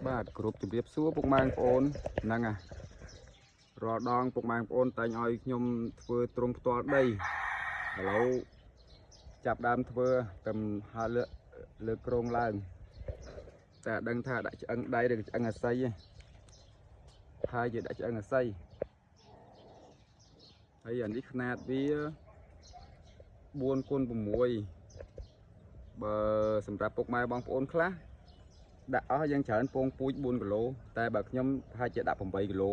បាទគ្រប់ជម្រាបសួរពុកម៉ែបងប្អូនហ្នឹងហើយរាល់ដងពុកម៉ែបងប្អូនតែងឲ្យខ្ញុំធ្វើទ្រង់ផ្ទាល់ដីឥឡូវចាប់ដើមធ្វើតែហើលើកលើក្រងឡើងតែដឹងថាដាក់ឆ្អឹងដៃឬឆ្អឹងអាស័យទេហើយជាដាក់ឆ្អឹងអាស័យហើយអានេះខ្នាតវា4គុណ6បើសម្រាប់ពុកម៉ែបងប្អូនខ្លះដាក់អស់យើងច្រើនពងពូជ4គីឡូតែបើខ្ញុំប្រហែលជាដាក់8គីឡូ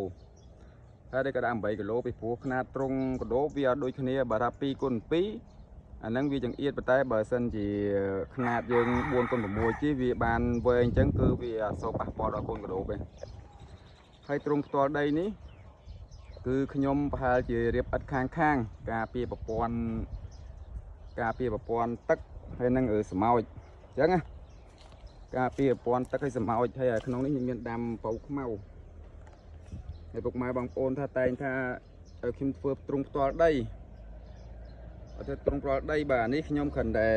ហើយតែក៏ដាក់8គីឡូពីព្រោះខ្នាតត្រង់កដោវាអត់ដូចគ្នាបើថា2គុណ2អាហ្នឹងវាចង្អៀតប៉ុន្តែបើសិនជាខ្នាតយើង4គុណ6ជីវាបានវែងអញ្ចឹងគឺវាអត់សូវប៉ះពាល់ដល់កូនកដោទេហើយត្រង់ផ្ទាល់ដីនេះគឺខ្ញុំប្រហែលជារៀបឥដ្ឋខាងខាងការពារប្រព័ន្ធការពារប្រព័ន្ធទឹកហើយនឹងស្មោចអញ្ចឹងណាការពារប្រព័ន្ធទឹកឲ្យសម្ោចហើយក្នុងនេះមានដាំបៅខ្មៅហើយពុកម៉ែបងប្អូនថាតែងថាឲ្យខ្ញុំធ្វើទ្រង់ផ្ទាល់ដីអត់ធ្វើទ្រង់ផ្ទាល់ដីបាទនេះខ្ញុំគ្រាន់តែ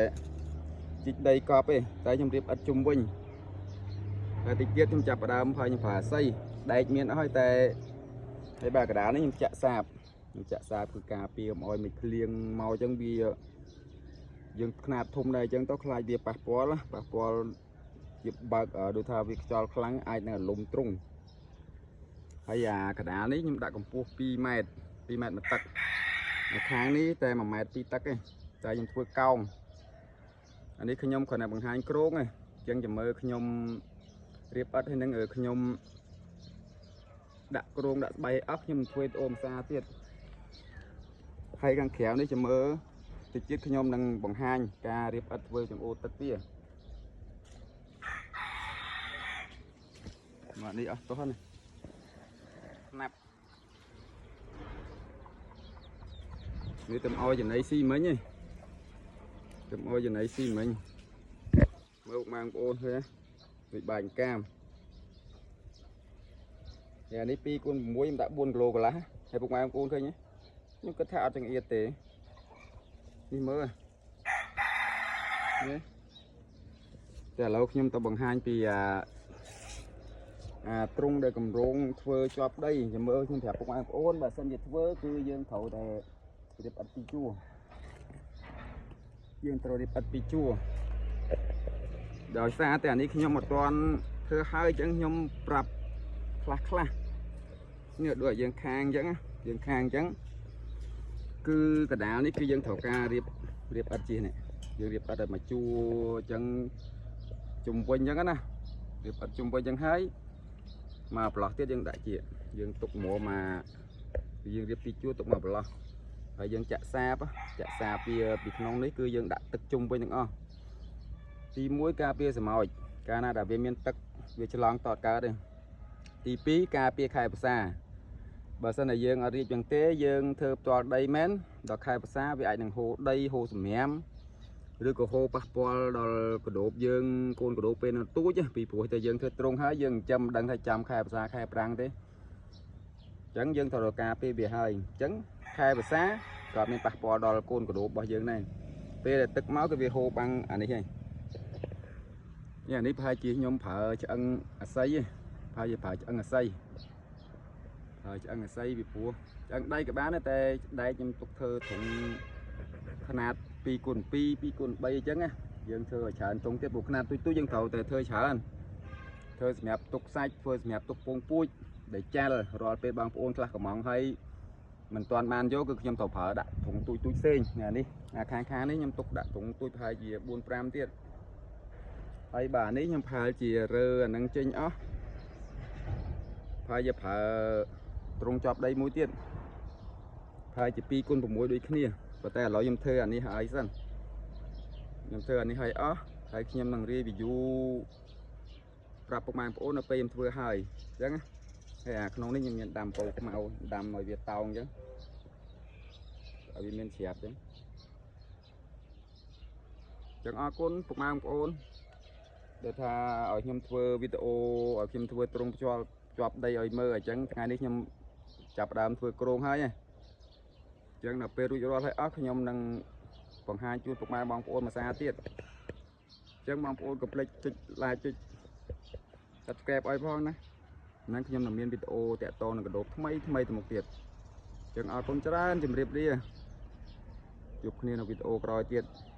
ជីកដីកប់ទេតែខ្ញុំរៀបឥដ្ឋជុំវិញតែតិចទៀតខ្ញុំចាប់ផ្ដើមហើយខ្ញុំប្រើអាស័យដែកមានអស់ហើយតែហើយបាទកដាលនេះខ្ញុំចាក់សាបខ្ញុំចាក់សាបគឺការពារកុំឲ្យមិនភ្លៀងមកអញ្ចឹងវាយើងខ្នាតធំដែរអញ្ចឹងទៅខ្លាចវាប៉ះពាល់ប៉ះពាល់ជាបើកដូចថាវាខ្យល់ខ្លាំងអាចនឹងអាលំទ្រង់ហើយអាកដាលនេះខ្ញុំដាក់កម្ពស់2ម៉ែត្រ2ម៉ែត្រមួយទឹកនៅខាងនេះតែ1ម៉ែត្រ2ទឹកទេតែខ្ញុំធ្វើកោងអានេះខ្ញុំគ្រាន់តែបង្ហាញគ្រោងទេអញ្ចឹងចាំមើលខ្ញុំរៀបឥដ្ឋហើយនឹងខ្ញុំដាក់គ្រោងដាក់ស្បៃអស់ខ្ញុំធ្វើអូមសាទៀតហើយខាងក្រៅនេះចាំមើលតិចទៀតខ្ញុំនឹងបង្ហាញការរៀបឥដ្ឋធ្វើចង្អូរទឹកវាមកនេះអស់ទោះណាណាប់នេះទំអោចំណៃស៊ីមិញឯងទំអោចំណៃស៊ីមិញមើលបងប្អូនឃើញដូចបាយកាមហើយនេះ2គុណ6ខ្ញុំដាក់4គីឡូកន្លះហើយពុកម៉ែបងប្អូនឃើញទេខ្ញុំគិតថាអត់ចង្អៀតទេនេះមើលនេះតែឥឡូវខ្ញុំទៅបង្ហាញពីអាទ្រង់ដែលកម្រងធ្វើជាប់ដីចាំមើលខ្ញុំប្រាប់ពុកម៉ែបងប្អូនបើសិនជាធ្វើគឺយើងត្រូវតែរៀបឥដ្ឋពីរជួរយើងត្រូវរៀបឥដ្ឋពីរជួរដោយសារតែអានេះខ្ញុំអត់ទាន់ធ្វើហើយអញ្ចឹងខ្ញុំប្រាប់ខ្លះខ្លះនេះដូចយើងខាងអញ្ចឹងយើងខាងអញ្ចឹងគឺកដាលនេះគឺយើងត្រូវការរៀបឥដ្ឋជានេះយើងរៀបឥដ្ឋឲ្យមកជួរអញ្ចឹងជុំវិញអញ្ចឹងណារៀបឥដ្ឋជុំវិញអញ្ចឹងហើយមកប្រឡោះទៀតយើងដាក់ជាយើងទុកមកយើងរៀបពីជួរទុកមកប្រឡោះហើយយើងចាក់សាបចាក់សាបវាពីក្នុងនេះគឺយើងដាក់ទឹកជុំវិញទាំងអស់ទី1ការពារសម្ោចកាលណាដែលវាមានទឹកវាឆ្លងតតកើតទេទី2ការពារខែប្រសាបើសិនតែយើងអត់រៀបចឹងទេយើងធ្វើផ្ទាល់ដីមែនដល់ខែប្រសាវាអាចនឹងហូរដីហូរសម្រាមឬក៏ហូរប៉ះពាល់ដល់កដោបយើងកូនកដោបពេលនៅទូចពីព្រោះតែយើងធ្វើត្រង់ហើយយើងចាំដឹងថាចាំខែប្រសាខែប្រាំងទេអញ្ចឹងយើងត្រូវការពេលវាហើយអញ្ចឹងខែប្រសាក៏មានប៉ះពាល់ដល់កូនកដោបរបស់យើងដែរពេលដែលទឹកមកគឺវាហូរបាំងអានេះហើយនេះអានេះប្រហែលជាខ្ញុំប្រើឆ្អឹងអាស័យប្រហែលជាប្រើឆ្អឹងអាស័យប្រើឆ្អឹងអាស័យពីព្រោះឆ្អឹងដៃក៏បានដែរតែដែកខ្ញុំទុកធ្វើត្រង់ຂະຫນາດ2គុណ2 2គុណ3អញ្ចឹងណាយើងធ្វើឲ្យច្រើនត្រង់ទៀតព្រោះຂະຫນາດទូចៗយើងត្រូវតែធ្វើច្រើនធ្វើសម្រាប់ទុកសាច់ធ្វើសម្រាប់ទុកពងពូជដែលចាល់រាល់ពេលបងប្អូនខ្លះកំងហើយមិនទាន់បានយកគឺខ្ញុំត្រូវប្រើដាក់ធុងទូចទូចផ្សេងនេះខាងខាងនេះខ្ញុំទុកដាក់ធុងទូចប្រហែលជា4 5ទៀតហើយបាទនេះខ្ញុំប្រហែលជារើអានឹងចេញអស់ប្រហែលជាប្រើត្រង់ជាប់ដីមួយទៀតប្រហែលជា2គុណ6ដូចគ្នាប៉ុន្តែឥឡូវខ្ញុំធ្វើអានេះហើយសិនខ្ញុំធ្វើអានេះហើយអស់ហើយខ្ញុំនឹង review ប្រាប់ពុកម៉ែបងប្អូននៅពេលខ្ញុំធ្វើហើយអញ្ចឹងហើយអាក្នុងនេះខ្ញុំមានដាំពោខ្មៅដាំឲ្យវាតោងអញ្ចឹងឲ្យវាមានជ្រាបអញ្ចឹងចឹងអរគុណពុកម៉ែបងប្អូនដែលថាឲ្យខ្ញុំធ្វើវីដេអូឲ្យខ្ញុំធ្វើត្រង់ភ្ជាប់ជាប់ដីឲ្យមើលអញ្ចឹងថ្ងៃនេះខ្ញុំចាប់ផ្ដើមធ្វើគ្រោងហើយអញ្ចឹងដល់ពេលរួចរាល់ហើយអស់ខ្ញុំនឹងបង្ហាញជូនពុកម៉ែបងប្អូនមួយសារទៀតអញ្ចឹងបងប្អូនកុំភ្លេចចុច like ចុច Subscribe ឲ្យផងណាហ្នឹងខ្ញុំនឹងមានវីដេអូតាក់ទងនឹងកាដូបថ្មីថ្មីទៅមុខទៀតចឹងអរគុណច្រើនជម្រាបលាជួបគ្នានៅវីដេអូក្រោយទៀត។